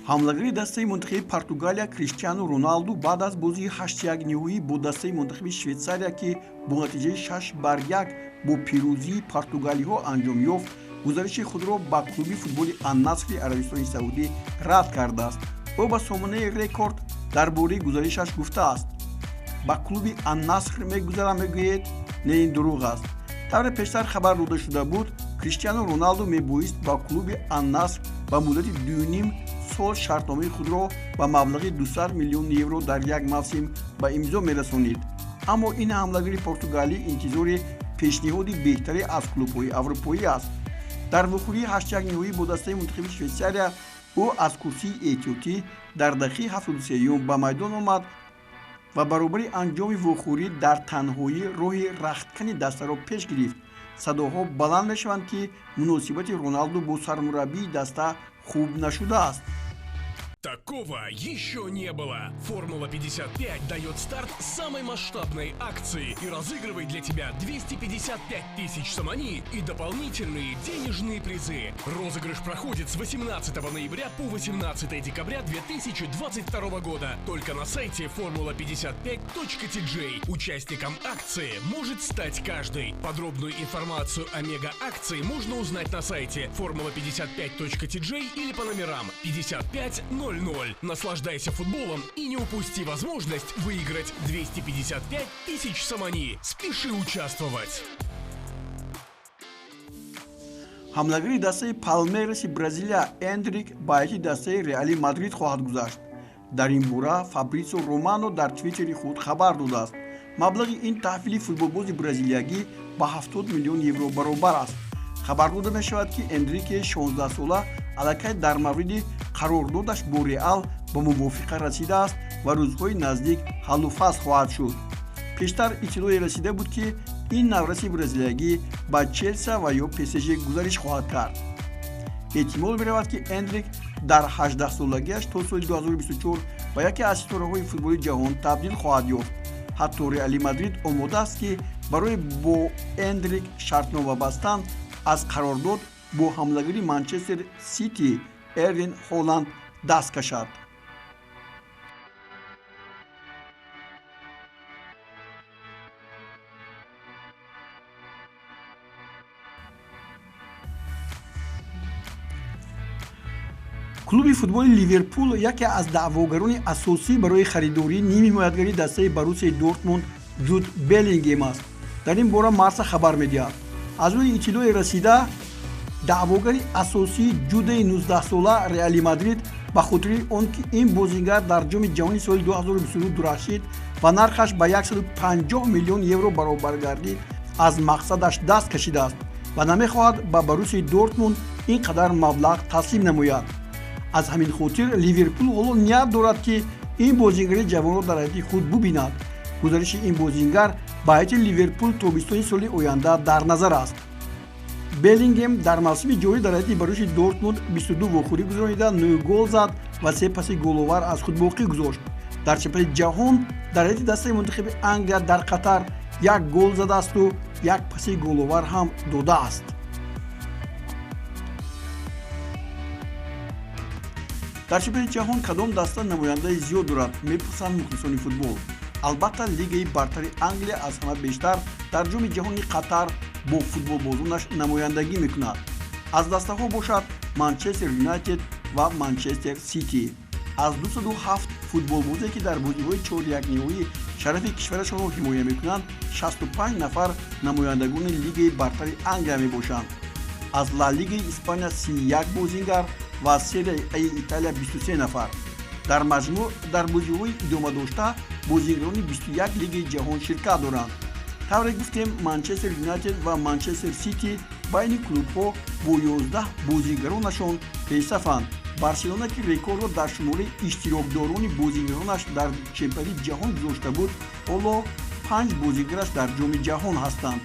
Ҳамлагари дастаи мунтахаби Португалия Криштиану Роналду баъд аз бозии 8-1 ниҳоӣ бо дастаи мунтахаби Швейтсария, ки бо натиҷаи 6-1 бо пирӯзии португалиҳо анҷом ёфт, гузариши худро ба клуби футболи Аннасри Арабистони Саудӣ рад кардааст. Ӯ ба сомонаи Рекорд дар бораи гузаришаш гуфтааст: ба клуби Аннаср мегузарам мегӯед? Не, ин дурӯғ аст. Тавре пештар хабар дода шуда буд, Криштиану Роналду мебоист ба клуби Аннаср ба муддати 2,5 сол шартномаи худро ба маблағи 200 миллион евро дар як мавсим ба имзо мерасонид. Аммо ин ҳамлагари португалӣ интизори пешниҳоди беҳтаре аз клубҳои аврупоӣ аст. Дар вухӯрии 8-1 ниҳоӣ бо дастаи мунтахаби Швейтсария ӯ аз курсии эҳтиётӣ дар дақиқаи 73 ба майдон омад ва баробари анҷоми вохӯрӣ дар танҳоӣ роҳи рахткани дастаро пеш гирифт. Садоҳо баланд мешаванд, ки муносибати Роналду бо сармураббии даста хуб нашудааст. Такого еще не было. Формула 55 дает старт самой масштабной акции и разыгрывает для тебя 255 тысяч сомони и дополнительные денежные призы. Розыгрыш проходит с 18 ноября по 18 декабря 2022 года. Только на сайте formula55.tj. Участником акции может стать каждый. Подробную информацию о мега-акции можно узнать на сайте formula55.tj или по номерам 55 00. Наслаждайся футболом и не упусти возможность выиграть 255 тысяч сомони. Спеши участвовать! Ҳамлагари дастаи Палмейраси Бразилия Эндрик ба ҳайати дастаи Реали Мадрид хоҳад гузашт. Дар ин бора Фабрисио Романо дар твиттери худ хабар додааст. Маблағи ин таҳвили футболбози бразилиягӣ ба 70 миллион евро баробар аст. Хабар дода мешавад, ки Эндрики 16-сола аллакай дар мавриди қарордодаш бо Реал ба мувофиқа расидааст ва рӯзҳои наздик ҳаллу фасл хоҳад шуд. Пештар иттилое расида буд, ки ин навраси бразилиягӣ ба Челса ва ё ПСЖ гузариш хоҳад кард. Эҳтимол меравад, ки Эндрик дар 18-солагиаш то соли 2024 ба яке аз ситораҳои футболи ҷаҳон табдил хоҳад ёфт. Ҳатто Реали Мадрид омода аст, ки барои бо Эндрик шартнома бастан аз қарордод бо ҳамлагари Манчестер Сити Эрлин Холанд даст кашад. Клуби футболи Ливерпул яке аз даъвогарони асосӣ барои харидории нимҳимоятгари дастаи Боруссияи Дортмунд Ҷуд Беллингем аст. Дар ин бора Марса хабар медиҳад. Аз рӯи иттилои расида, даъвогари асосии ҷудаи 19-сола Реали Мадрид ба хотири он ки ин бозингар дар ҷоми ҷаҳони соли 2022 дурахшид ва нархаш ба 150 миллион евро баробар гардид, аз мақсадаш даст кашидааст ва намехоҳад ба Боруссияи Дортмунд ин қадар маблағ таслим намояд. Аз ҳамин хотир Ливерпул ҳоло ният дорад, ки ин бозингари ҷавонро дар ҳайати худ бубинад. Гузариши ин бозингар ба ҳайати Ливерпул тобистони соли оянда дар назар аст. Беллингем дар мавсими ҷорӣ дар ҳайати Боруссияи Дортмунд 22 вохӯрӣ гузаронида, 9 гол зад ва 3 паси головар аз худ боқӣ гузошт. Дар чемпионати ҷаҳон дар ҳайати дастаи мунтахаби Англия дар Қатар 1 гол задаасту 1 паси головар ҳам додааст. Дар чемпионати ҷаҳон кадом даста намояндаи зиёд дорад, мепурсанд мухлисони футбол. Албатта, лигаи бартари Англия аз ҳама бештар дар ҷоми ҷаҳони Қатар бо футболбозонаш намояндагӣ мекунад. Аз дастаҳо бошад Манчестер Юнайтед ва Манчестер Сити. Аз 207 футболбозе, ки дар бозиҳои чорякниҳоӣ шарафи кишварашонро ҳимоя мекунанд, 65 нафар намояндагони лигаи бартари Англия мебошанд. Аз Ла Лигаи Испания 31 бозингар ва аз Серияи Аи Италия 23 нафар. Дар маҷмӯъ дар бозиҳои идомадошта бозингарони 21 лигаи ҷаҳон ширкат доранд. Тавре гуфтем, Манчестер Юнайтед ва Манчестер Сити байни клубҳо бо 11 бозигаронашон пешсафанд. Барселона, ки рекордро дар шумораи иштирокдорони бозигаронаш дар чемпионати ҷаҳон гузошта буд, ҳоло 5 бозигараш дар ҷоми ҷаҳон ҳастанд.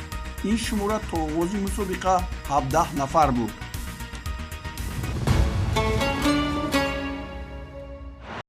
Ин шумора то оғози мусобиқа 17 нафар буд.